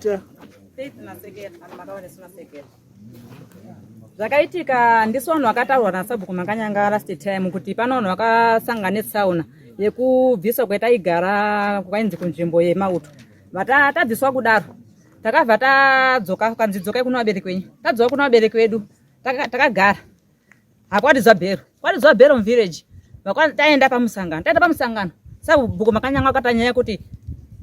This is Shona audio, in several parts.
Faith Masekela, vanhu makaona isu Masekela. Zvakaitika ndisu vanhu vakataurwa nasabhuku Makanyanga last time kuti pano vanhu vakasangana netsaona yekubviswa kwetaigara kwainzi kunzvimbo yemauto. Vata tabviswa kudaro takabva tadzoka kanzi dzokai kuna vabereki wenyu. Tadzoka kuna vabereki vedu takagara. Hakwaridzwa bhero. Kwaridzwa bhero muvillage. Taenda pamusangano. Taenda pamusangano. Sabhuku Makanyanga akatanyaya kuti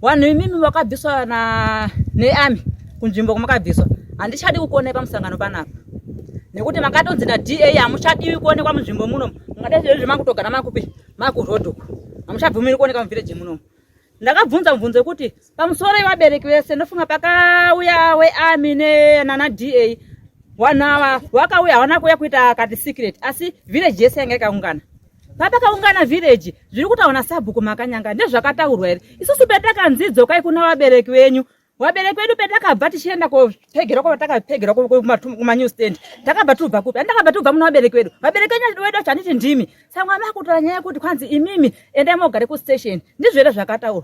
vanhu imimi vakabviswa na nearmy kunzvimbo kwamakabviswa. Handichadi kukuonai pamusangano panapa. Nekuti makatonzi na DA hamuchadiwi kuonekwa munzvimbo muno. Mungadai zvezvi makutogara makupi? Makuroad uko. Hamuchabvumiri kuonekwa muvillage muno. Ndakabvunza mubvunzo wekuti pamusoro yevabereki vese ndofunga pakauya wearmy nana DA vanhu ava vakauya havana kuuya kuita kati secret asi village yese yanga yakaungana. Papakaungana village zviri kutaurwa nasabhuku Makanyanga ndezvakataurwa here? Isusu petakanzi dzokai kuna vabereki venyu vabereki vedu petakabva tichienda kopegera kwatakapegera kumanew stand takabva tobva kupi andakabva tobva muna vabereki vedu vabereki vedu vacho handiti ndimi saka makutora nyaya yekuti kwanzi imimi endai mogare kustation ndizvo here zvakataurwa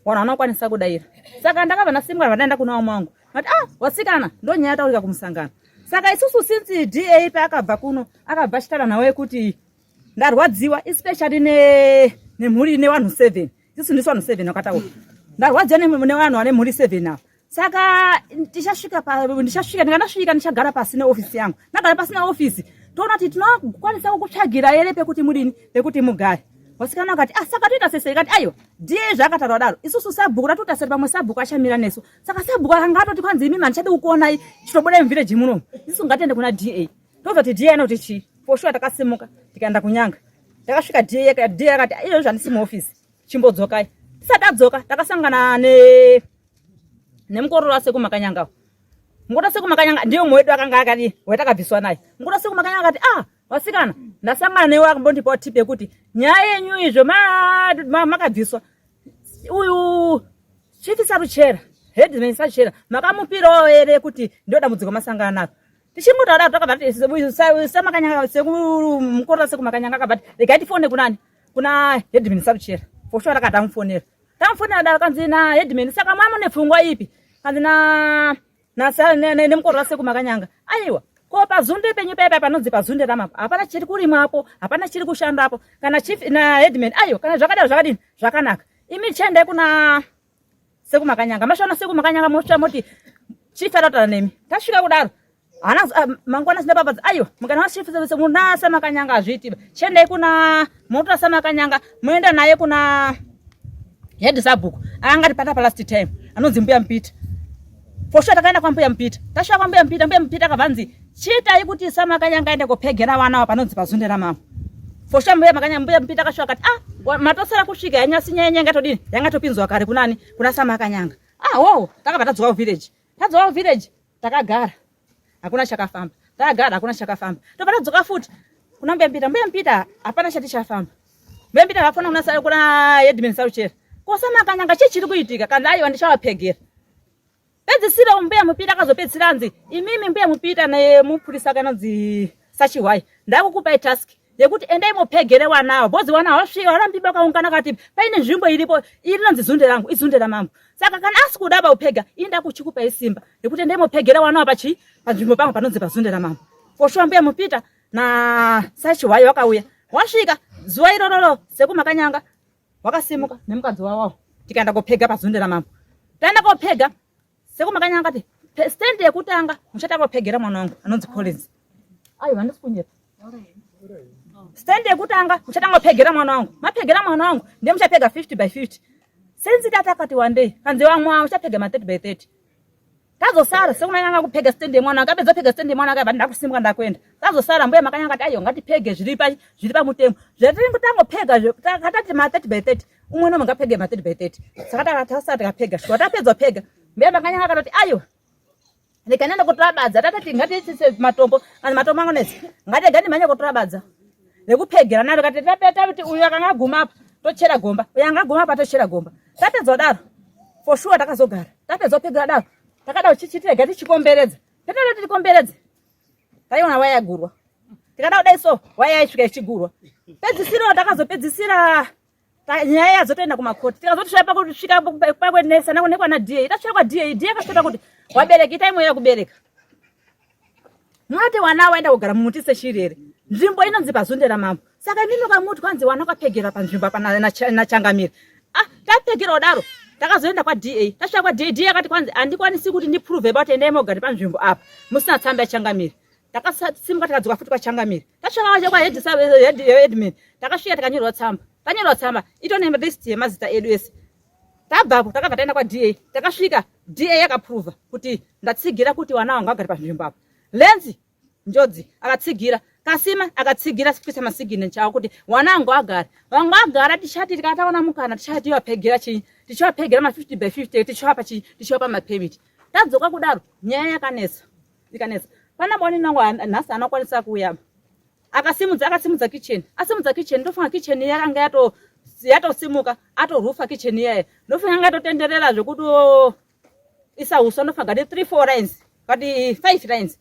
vanhu vanokwanisa kudaira saka ndakabva ndasimuka vandaenda kuna vamwe vangu vati ah vasikana ndo nyaya yataurika kumusangano saka isusu since da paakabva kuno akabva achitaura nawo yekuti ndarwadziwa especially nemhuri ine vanhu 7 isusu ndisu vanhu 7 vakataura ndarwadziwa nevanhu vane mhuri 7 ava saka tichasvika ndichasvika ndikandasvika ndichagara pasi neofisi yangu ndagara pasi neofisi toona kuti tinokwanisa kukutsvagira here pekuti mudini pekuti mugare vasikana vakati ah saka toita sese ikati aiwa ndiye zvaakataura daro isusu sabhuku ratoita seri pamwe sabhuku achamira nesu saka sabhuku akanga atoti kwanzi imimi handichadi kukuonai chitobudai muvhireji munomu isusu ngatiende kuna da tozoti da anoti chii for sure takasimuka tikaenda kunyanga takasvika da da akati izvozvo handisi muofisi chimbodzokai tisati tadzoka takasangana ne nemukororo wasekuru Makanyanga mukororo wasekuru Makanyanga ndiye umwe wedu akanga akadii watakabviswa naye mukororo wasekuru Makanyanga akati ah vasikana ndasangana newe akambondipawo tip yekuti nyaya yenyu izvo makabviswa uyu chief Saruchera headman Saruchera makamupirawo here kuti ndio dambudziko masangana naro tichimutaura takabva samakanyanga mukororo wasekuru Makanyanga akabva ati regai tifone kunani kuna headman Saruchera for sure akati amufonera tamufonera daro kanzi na headman saka mamune pfungwa ipi kanzi na nemukororo wasekuru Makanyanga aiwa ko pazunde penyu paipa panonzi pazunde ramapo hapana chiri kurimwapo hapana chiri kushandapo kana chief na headman aiwa kana zvakadaro zvakadini zvakanaka imi chiendai kuna sekuru Makanyanga masvona sekuru Makanyanga mosvika moti chief arataura nemi tasvika kudaro hana mangwana sina baba aiwa mukana wa chief muna samakanyanga hazviitiba chiendai kuna motora samakanyanga moenda naye kuna head sabhuku akanga atipata pa last time anonzi mbuya Mupita for sure takaenda kwambuya Mupita tasvika kwambuya Mupita mbuya Mupita akabva chiitai kuti samakanyanga aende kopegera vana ava panonzi pazunde ramama for sure mbuya Makanyanga mbuya Mupita akasvika akati ah matosara kusvika yanyasi nyaya yanga todini yanga topinzwa kare kunani kuna samakanyanga ah wo takabva tadzoka kuvillage tadzoka kuvillage takagara hakuna chakafamba takagara hakuna chakafamba tobva tadzoka futi kuna mbuya Mupita mbuya Mupita hapana chati chafamba mbuya Mupita vafona kuna kuna headman Saruchera ko samakanyanga chii chiri kuitika kana aiwa ndichavapegera pedzisira mbuya Mupita akazopedzisira anzi imimi mbuya Mupita nemupurisa kanonzi Sachihwai ndakukupai task yekuti endai mopegere wanawo bhozi wana wasvika warambi bakaungana kati paine nzvimbo iripo iri rinonzi zunde rangu izunde ramambo saka kana asi kuda baupega ini ndakuchikupai simba yekuti endai mopegere wanawo pachi panzvimbo pangu panonzi pazunde ramambo for sure mbuya Mupita na Sachihwai wakauya wasvika zuva irororo sekumakanyanga wakasimuka nemukadzi wawawo tikaenda kopega pazunde ramambo taenda kopega sekumakanyanga kati stand yekutanga muchatanga kupegera mwana wangu anonzi Collins aiwa handisi kunyepa stand yekutanga muchatanga kupegera mwana wangu mapegera mwana wangu ndiye muchapega 50 by 50 since tata akati wandei kanzi wamwe uchapega ma 30 by 30 tazosara sekunanyanga kupega stand yemwana wake apedza kupega stand yemwana wake abva ndakusimuka ndakuenda tazosara mbuya Makanyanga kati aiwa ngatipege zviri pa zviri pamutemo zvatiri kutangopega takatati ma 30 by 30 umwe nomwe ngapege ma 30 by 30 saka takasara tikapega shuwa tapedza kupega mbuya Makanyanga akatoti aiwa rega ndiende kotora badza tatati ngatiise matombo kana matombo angonetsa ngatega ndimhanye kotora badza rekupegera naro kati tapeta kuti uyu akanga aguma apa tochera gomba uyu anga aguma apa tochera gomba tapedza kudaro for sure takazogara tapedza kupegera daro takada kuchichiti rega tichikomberedza petada tichikomberedza taiona waya yagurwa tikada kudai so waya yaisvika ichigurwa pedzisiro takazopedzisira Nyaya yazotoenda kumakoti, tikazoti pakusvika pakwenesa nekwana DA, tasvika kwa DA, DA akasvika kuti wabereki itai mweya kubereka. Munoti wana waenda kugara mumuti seshiri here? Nzvimbo inonzi pazunde ramambo. Saka imimi ukamuti kwanzi wana wakapegera panzvimbo apa nachangamire. Ah, tapegera kudaro. Takazoenda kwa DA. Tasvika kwa DA, DA akati kwanzi handikwanisi kuti ndiprove about endai mogare panzvimbo apa. Musina tsamba yachangamire. Takasimuka tikadzoka futi kwachangamire. Tasvika kwacho kwa head head headman. Takasvika tikanyorwa tsamba. Tanyorwa tsamba itone list yemazita edu ese. Tabvapo takabva taenda kwa DA. Takasvika DA yakaprova kuti ndatsigira kuti wana wangu agare panzvimbo apa. Lenzi Njodzi akatsigira, Kasima akatsigira kuisa masignature avo kuti wana wangu agare. Wangu agara tichati tikataona mukana tichati vapegera chii tichivapegera ma 50 by 50 tichivapa chii tichivapa mapermit. Tadzoka kudaro nyaya yakanetsa ikanetsa. Pana boni nangu nhasi anokwanisa kuuya akasimudza akasimudza kitchen asimudza kitchen ndofunga kitchen yakanga yato yatosimuka atorufa kitchen iyaye ndofunga yanga yatotenderera zvekuti isa uswa ndofunga kati 3 4 lines kati 5 lines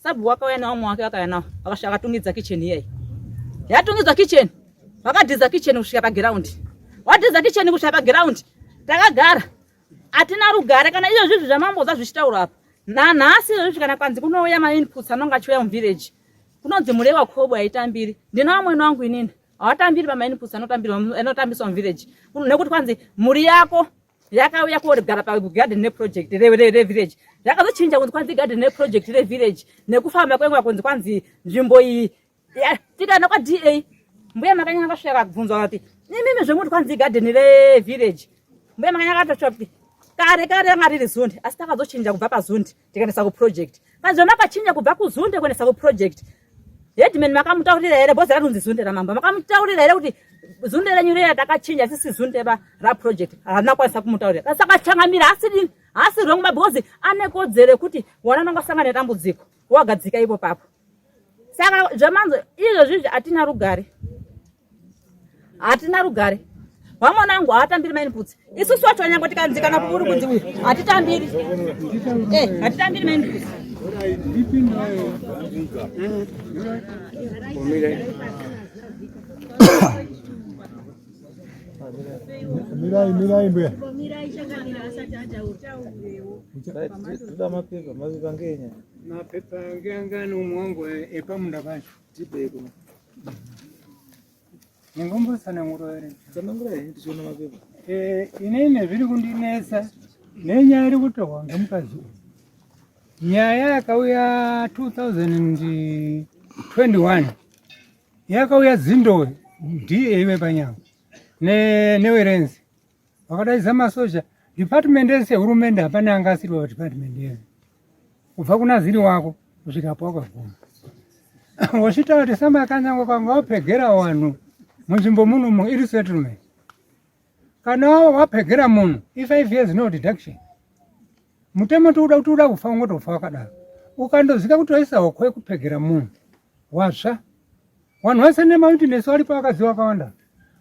sabu wakauya newamwe wake wakauya nawo akasvika akatungidza kitchen iyayi yatungidzwa kitchen vakadhiza kitchen kusvika pagiraundi wadhiza kitchen kusvika pagiraundi takagara hatina rugare kana izvo zvizvi zvamamboza zvichitaurwa apa nanhasi izvozvi kana kwanzi kunouya mainputs anonge achiuya muvillage kunonzi murewa kobo haitambiri ndina vamwene wangu inini hawatambiri pamainputs anotambiswa muvillage nekuti kwanzi mhuri yako yakauya kogara pagarden neproject revillage yakazochinja kunzi kwanzi garden neproject revillage nekufamba kwenguva kunzi kwanzi nzvimbo iyi tikaenda kwaDA mbuya makanyanya akasvika akabvunzwa kuti imimi zvemuti kwanzi garden revillage mbuya makanyanya akatosvika kuti kare kare ranga riri zunde asi takazochinja kubva pazunde tikaendesa kuproject kanzi makachinja kubva kuzunde kuendesa kuproject headman makamutaurira here bhozi ratunzi zunde ramambo makamutaurira here kuti zunde renyu riya takachinja sisi zunde ba raproject haana kwanisa kumutaurira saka changamira asi haasi wrong mabhozi ane kodzero yekuti wana anongasangana nedambudziko wagadzika ipo papo saka zvamanzo izvozvizvi hatina rugare hatina rugare vamwana wangu haatambiri mainputs isusu wacho vanyange tikanzi kana kuri kunzi uyu hatitambiri eh, hatitambiri mainputs Mirai, mirai mbuya. Toda mapepa, mapepa ngenya. Mapepa nganga nomwangu epamunda pacho. Tipeko. Ningombotsanangura here? Tsanangura here tichiona mapepa. Eh, inini zviri kundinetsa nenyaya iri kutorwa ngemukadzi uyu. Nyaya yakauya 2021 yakauya Zindowe ndiye iwe panyama newerenzi vakadaidza masoja department yese hurumende hapana anga asiri padepartment yese kubva kuna ziri wako kusvika po wakaguma wosvita kuti samakanyangwa kwanga wapegera vanhu munzvimbo munomu iri settlement kana wapegera munhu i5 years no deduction mutemo tiuda kuti uda kufa ungotofa wakadaro ukandozika kuti waisa hoko yekupegera munhu watsva vanhu vese nemawitness varipo vakadzi vakawanda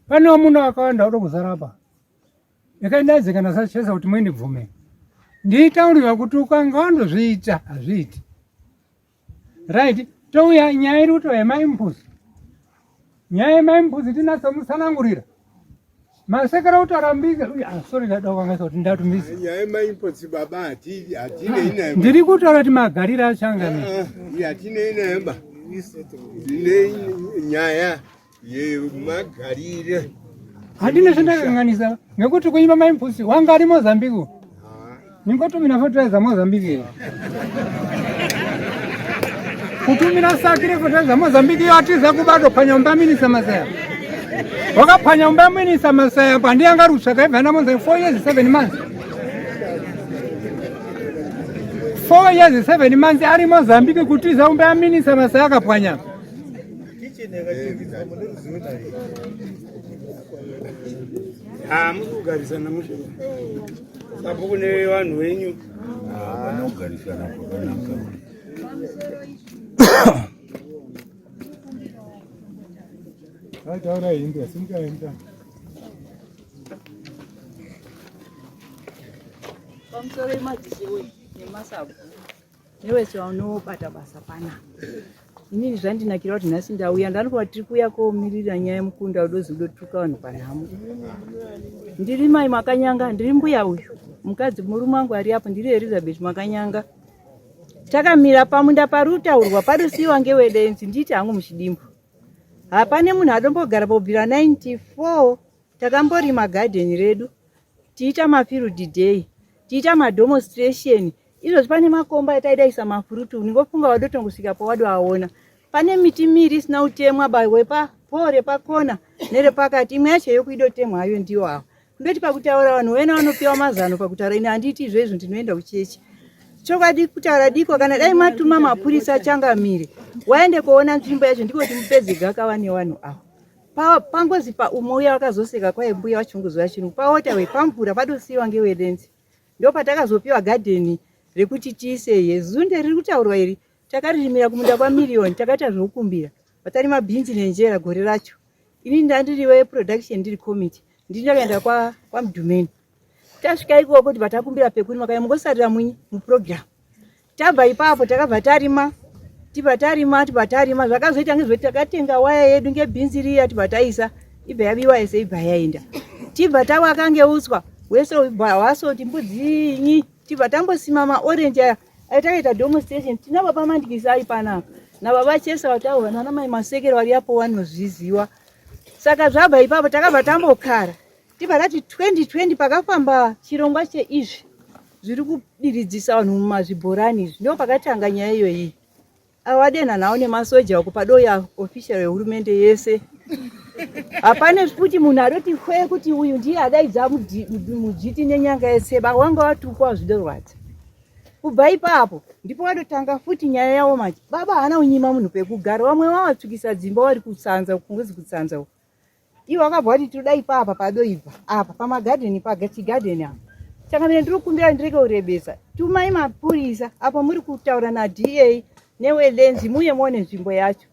pane vamuna vakawanda vada kuzara apa ikaendaidze kana sachesa kuti muindibvume ndiitaurirwa kuti ukanga wandozviita hazviiti right touya nyaya iri kutoya yemaimpuzi nyaya yemaimpuzi tinatsomusanangurira masekera kuti arambike ah, sorry ndada kukangaisa kuti ndatumiza nyaya yemaimpuzi baba hatinei nayo ndiri kutaura kuti magariro achangamira ah, ah, hatinei nayo ba tine nyaya yemagarire handine zvandakanganisa ngekuti kunyima maimpusi wanga ari mozambique ningotumira fertilizer mozambique iyo kutumira saki refertilizer mozambique iyo atiza kubado phwanya umba minisa masaya wakaphwanya umba minisa masaya pandiyanga rutsvaka ibva mozambique 4 years 7 months 4 years 7 months ari mozambique kutiza umba yaminisa masaya akapwanya Hamusi kugarisana mushe apo kune vanhu venyu vanogarisana kwakanaka. Taura hinde, simuka hinde. Pamusoro emadzishe we nemasabhu newese vanobata basa panapa. Inini zvandinakira kuti nhasi ndauya ndanokuva tiri kuuya komirira nyaya yemukunda udozi udotuka vanhu panhamo. Ndiri mai Makanyanga, ndiri mbuya uyu mukadzi murume wangu ari apo, ndiri Elizabeth Makanyanga. Takamira pamunda pari kutaurwa padosiiwa ngewedenzi, ndiite hangu muchidimbu. Hapane munhu adombogara pobvira 94 takamborima gadheni redu tiita mafield day tiita mademonstration izvozvi pane makomba ataidaisa mafurutu ndingofunga wadotongosvika pawadoaona pane miti miri isina kutemwa bawepa poo repakona nerepakati imwe yacho yokuidotemwa hayo ndiyo awa kundoti pakutaura vanhu wena vanopiwa mazano pakutaura ini handiiti izvo izvo ndinoenda kuchechi chokwadi kutaura diko kana dai matuma mapurisa changamire waende kuona nzvimbo yacho ndiko kuti mupedze gakava nevanhu ava Pa, pangozi pa umwe uya wakazoseka kwaye mbuya vachunguzuva chirungu pawaterway pamvura padosiiwa ngewedenzi ndopatakazopiwa gadheni rekuti tiise iye zunde riri kutaurwa iri takaririmira kumunda kwamiriyoni takaita zvekukumbira vatarima bhinzi nenjera gore racho ini ndandiri weproduction ndiri committee ndini ndakaenda kwamudhumeni kwa tasvika ikoko tibva takumbira pekurima kaya mungosarira munyi muprogram Tabva ipapo takabva tarima tibva tarima tibva tarima zvakazoita ngezvekuti takatenga waya yedu ngebhinzi riya tibva taisa ibva yabiwa yese ibva yaenda tibva tawaka ngeuswa wese wasoti mbudzi inyi tibva tambosima maorenji aya ayo takaita demonstration tina baba mandikisa ari panapa nababa chesa vataura nana mai masekero vari apo vanozviziwa saka zvabva ipapo takabva tambokara Tibva tati 2020 pakafamba chirongwa cheizvi zviri kudiridzisa vanhu mumazvibhorani izvi ndo pakatanga nyaya iyoyi. Awadenha nawo nemasoja uko padoya official yehurumende yese. Hapane futi munhu adoti hwe kuti uyu ndiye adaidza mudzviti nenyanga yetseba wanga watukwa zvidorwadza. Kubva ipapo ndipo vadotanga futi nyaya yawo manje. Baba haana kunyima munhu pekugara vamwe vavatsvukisa dzimba vari kutsanza kungozi kutsanza uko. Ivo vakabva vati tinoda ipapa padoibva apa pamagadheni pachigadheni apa. Changamire ndiri kukumbira ndirege kurebesa. Tumai mapurisa apo muri kutaura naDA newelenzi muuye muone nzvimbo yacho.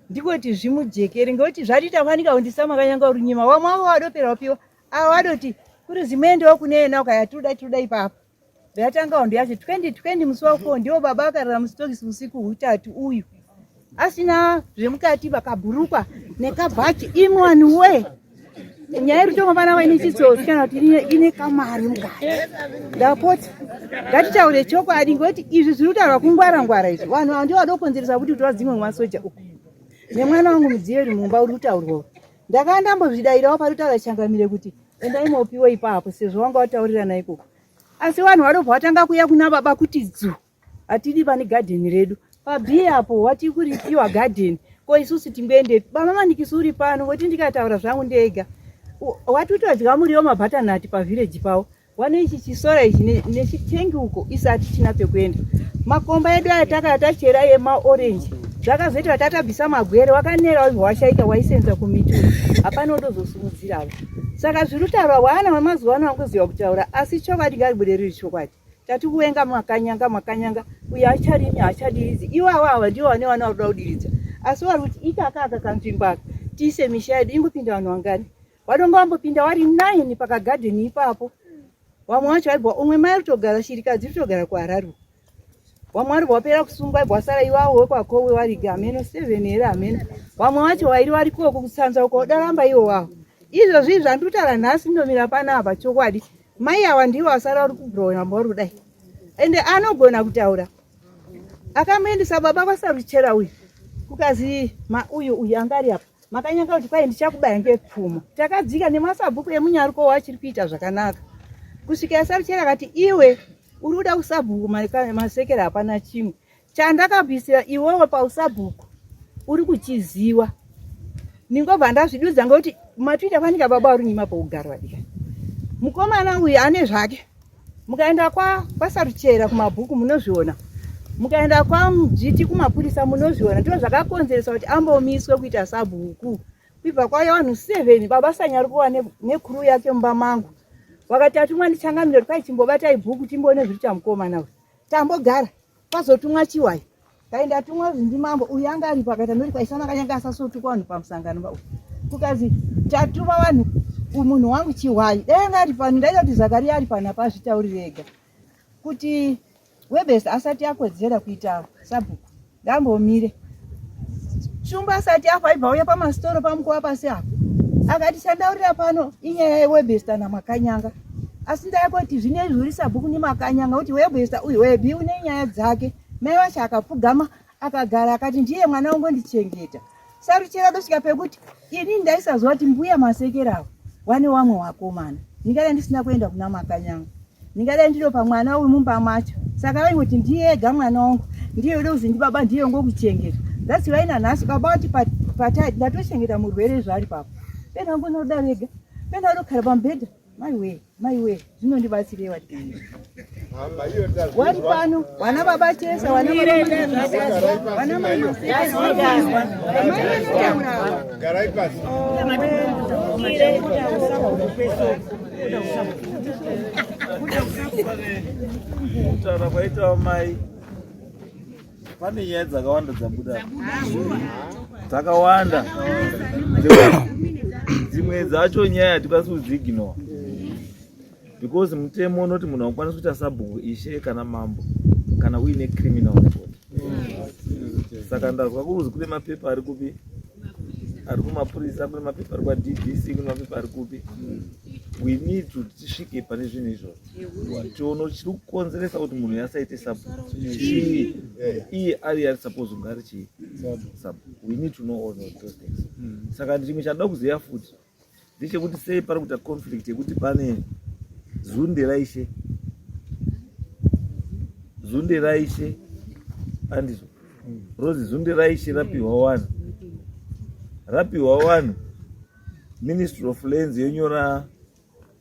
Ndikoti zvimujekere ngekuti zvatiita fanika kundisa makanyanga runyima. Vamwe avo vadopera wapiwa avo vadoti kuri zimuendewo kune ena ukaya tinoda tinoda ipapa. Yatanga hondo yacho 2020 musi wa4 ndiwo baba akarara musitokisi usiku hutatu uyu asina zvemukati vakabhurukwa nekabhachi imwe vanhu we nyaya iri kutonga vana vaine chitsotsi kana kuti ine kamari mukati ndapota ngatitaure chokwadi ngekuti izvi zviri kutaurwa kungwara ngwara izvi vanhu ava ndivo vadokonzeresa kuti kuti vadzimwe masoja uku nemwana wangu mudziyo iri mumba uri kutaurwa ndakanga ndambozvidairawo pari kutaura changamire kuti endai mopiwa ipapo sezvo wanga wataurirana ikoko asi vanhu vanobva vatanga kuuya kuna baba kuti dzu hatidi pane gadheni redu pabhiya apo wati kuripiwa gadheni ko isusu tingoendepi baba manikisi uri pano woti ndikataura zvangu ndega wati utodya muriwo mabhatanati pavhireji pavo Wane ichi chisora ichi nechitengi uko isati tichina pekuenda. Makomba edu aya takaya tachera emaorenji zvakazoita tatabvisa magwere wakanera washaika waisenza kumiti hapana udozosimudziravo saka zviri kutaurwa wana wemazuva ano wangoziva kutaura asi chokwadi ngaribude riri chokwadi tati kuwenga makanyanga makanyanga uyo acharimi haachadiridzi iwawo ava ndiwo vane vana vari kuda kudiridza asi vari kuti ikaka aka kanzvimbo aka tiise misha yedu ingopinda vanhu vangani Vanonga vambopinda vari 9 pakagadheni ipapo. Vamwe vacho vaibva umwe mai rutogara shirikadzi rutogara kuHarare. Vamwe vari vapera kusungwa vaibva vasara iwawo wekwakowe vari hameno 7 here hameno. Vamwe vacho vairi vari koko kutsanza uko daramba iwo wavo. Izvozvi zvandiri kutaura nhasi ndomira panapa chokwadi. Mai ava ndivo vasara vari kubrowa vari kudai. Ende anogona kutaura. Akamuendesa baba kwaSaruchera uyu. Kukazi ma uyu uyu anga ari apa. Makanyanga kuti kwai ndichakubaya ngepfumo. Takadzika nemasabhuku emunyaruko wachiri kuita zvakanaka. Kusvika yasaruchera akati iwe uri kuda usabhuku masekera hapana chimwe. Chandakabvisira iwewe pausabhuku uri kuchiziwa. Ningobva ndazvidudza ngekuti matuita fanika baba uri nyima pokugara vadika. Mukomana uyu ane zvake. Mukaenda kwa kwaSaruchera kumabhuku munozviona. Mukaenda kwaMdzviti kumapurisa munozviona. Ndizvo zvakakonzeresa kuti ambomiswe kuita sabhuku. Kuibva kwauya vanhu 7 baba Sanyarukowa nekuru yake mumba mangu. Vakati atumwa ndichangamire kuti kwai chimbobatai bhuku timboone zviri chamukomana uyu. Tambogara kwazotumwa chiwayo. Kaenda tumwa kuti ndimambo uyu anga ari pakati anoti kwaisana kanyanga asasotukwa vanhu pamusangano ba kukazi tatuma vanhu munhu wangu chihwai dai anga ari pano ndaida kuti Zakariya ari pano apa azvitaurire ega kuti Webes asati akodzera kuita sabhuku ngambomire. Shumba asati afa aibva auya pamasitoro pamukuwa pasi apo akati chandaurira pano inyaya yewebesta namakanyanga asi ndayakoti zvine izvi uri sabhuku nemakanyanga kuti webesta uyu webi une nyaya dzake mai vacho akapfugama akagara akati ndiye mwana wangu ndichengeta saruchera dosvika pekuti ini ndaisaziva kuti mbuya masekera avo wane wamwe wakomana ndingadai ndisina kuenda kuna makanyanga ndingadai ndinopa mwana uyu mumba macho saka vaingoti ndiye ega mwana wangu ndiye ude kuzi ndibaba ndiye ngokuchengeta that's why nanhasi baba vati patai ndatochengeta murwere zvaari papa pena wangu unoda vega pena unogara pamubhedha maiwee maiwee zvinondibatsirei wadii wari pano wana baba chesa wana wana mai garai pasi kutaura kwaitawo mai pane nyaya dzakawanda dzabuda dzakawanda dzimwe dzacho nyaya hatikwanisi kudziignore because mutemo unoti munhu haukwanisi kuita sabhuku ishe kana mambo kana uine criminal record saka ndazwa kuruzi kune mapepa ari kupi ari kumapurisa kune mapepa ari kwaddc kune mapepa ari kupi we need to tisvike pane zvinhu izvozvo Chiono chiri kukonzeresa kuti munhu yasaite sabhuku chii? Iye ari ari suppose kunge ari chii? Sabhuku. We need to know all those things. Saka chimwe chandoda kuziva futi ndechekuti sei pari kuita conflict yekuti pane zunde raishe zunde raishe andizvo rozi zunde raishe rapiwa wanhu rapiwa wanhu ministry of lands yonyora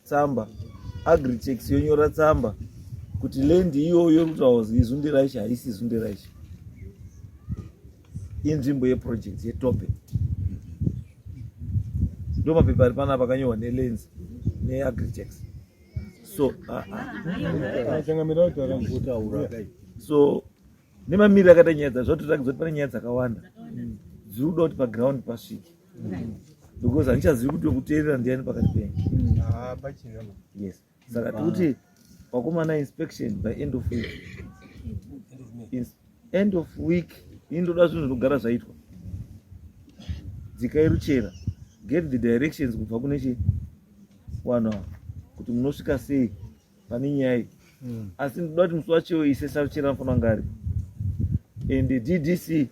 tsamba agritex yonyora tsamba kuti land iyoyo kutaura izunde raishe haisi izunde raishe inzvimbo yeproject yetope ndo mapepa ari panapa akanyorwa nelens neagritex so ah, ah. So nemamiriro akaita nyaya dzacho zvatoratidza kuti pane nyaya dzakawanda dziri kuda kuti paground pasvike because handichazivi kuti wekuteerera ndiani pakati penyu ah, yes saka tikuti vakomana inspection by end of week end of week ini ndoda zvinhu zvinogara zvaitwa dzikai ruchera get the directions kubva kune chi vanhu ava kuti munosvika sei pane nyaya iyi mm. asi ndoda kuti musi wacho ise saruchera anofanira kunge aripo and ddc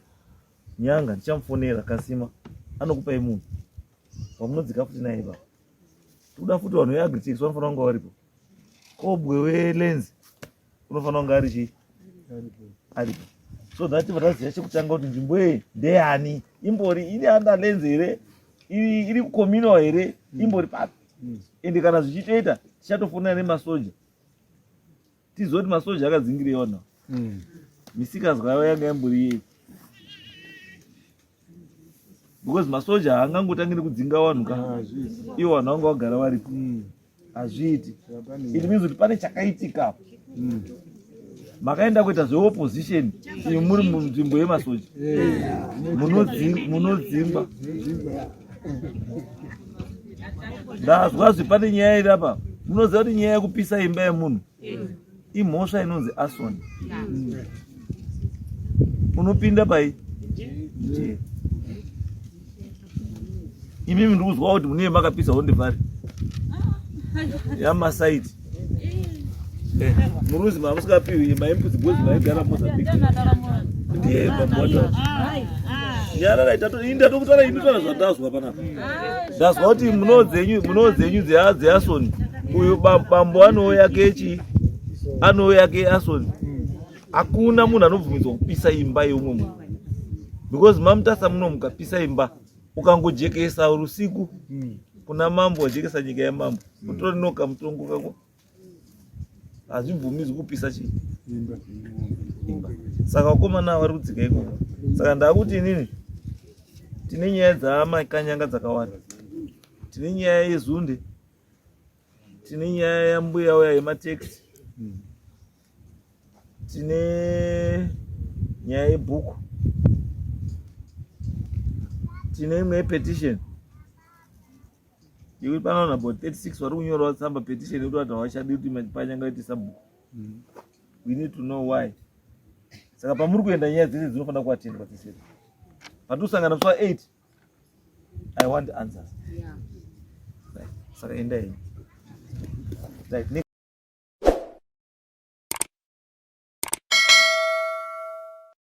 nyanga ndichamufonera kasima anokupai munhu wamunodzika futi naye ipapo tikuda futi vanhu veagritex vanofanira kunge varipo kobwe welens unofanira kunge ari chii aripo so that vataziva chekutanga kuti nzvimbo iyi ndeyani imbori iri under lens here iri kucommunal here imbori papi ende kana zvichitoita tichatofonera nemasoja tizive kuti masoja akadzingirei vanhu mm. misikazwa yavo yanga imbori yei because masoja haangangotangi nekudzinga vanhu ka ah, ivo vanhu vanga vagara varipo mm. hazviiti it means kuti pane chakaitika mm. makaenda kuita zveopposition imi muri munzvimbo yemasoja munodzingwa ndazwazve pane nyaya iri apa munoziva kuti nyaya yekupisa imba yemunhu imhosva inonzi arson unopinda pai imimi ndiri kuzwa kuti munee makapisa honde pari yamasaiti eh, muruzi mamusikapiwi maimbuzi bhozi maigara mozambique ndiye bambota nyarara ini ndatokutaura ini ndotaura zvandazwa panapa ndazwa kuti munoo dzenyu munoo dzenyu dzeasoni uyu bambo anouya kechi anouya keasoni hakuna munhu anobvumidzwa kupisa imba yeumwe munhu because mamutasa muno mukapisa imba ukangojekesa usiku kuna mambo wajekesa nyika yamambo utori noka mutongo kako hazvibvumidzwi kupisa chii imba saka vakomana vari kudzika ikoko saka ndakuti inini tine nyaya dzamakanyanga dzakawanda tine nyaya yezunde tine nyaya yambuya uya yemateksi tine nyaya yebhuku tine imwe yepetition yekuti pano vanhu about 36 vari kunyorawo tsamba petition yekuti vanhu havachadi kuti panyanga ite sabhuku mm. we need to know why saka pamuri kuenda nyaya dzese dzinofanira kuatendwa dzese Patinosangana musi wa 8 I want answers. Yeah. Right. Saka endai. Right.